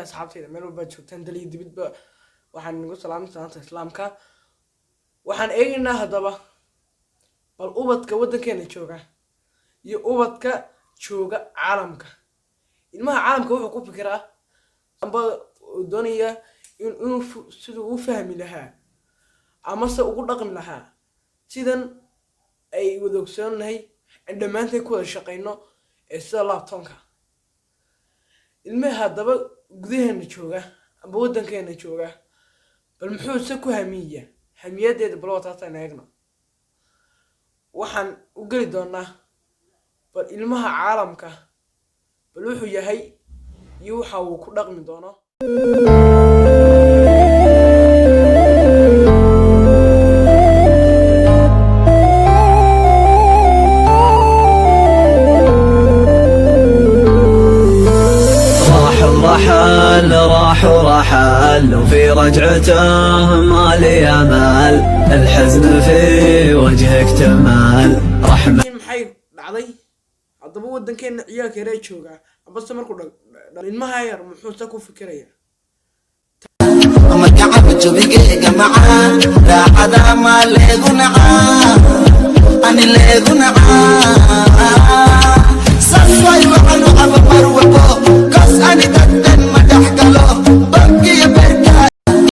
Asxaabtayda meel walbaad joogtaan, dal iyo dibadba, waxaan inagu salaamay salaanta Islaamka. Waxaan eegaynaa haddaba bal ubadka waddankeena jooga iyo ubadka jooga caalamka. Ilmaha caalamka wuxuu ku fikiraa amba uu doonaya inuu siduu u fahmi lahaa amase ugu dhaqmi lahaa sidan ay wada ogsoonnahay in dhammaanteen ku wada shaqayno ee sida laptopka. Ilmaha haddaba gudaheena jooga amba waddankeena jooga, bal muxuu se ku hamiyaa? Hamiyadeeda bal wataasaan eegno. Waxaan u geli doonaa bal ilmaha caalamka bal wuxuu yahay iyo waxa uu ku dhaqmi doono. راح ورحل، راح ورحل، وفي رجعته ما لي امل، الحزن في وجهك تمال رحمة. Maxay dhacday haddaba waddankeena ciyaalka yaree jooga ambase markuu ilmaha yar muxuu se ku fikiraya? Magacaba jabigayga macaan, raaxada ma leegu nacaa, ani leegu nacaa, saas waay. Waxaan u caba mar walbo.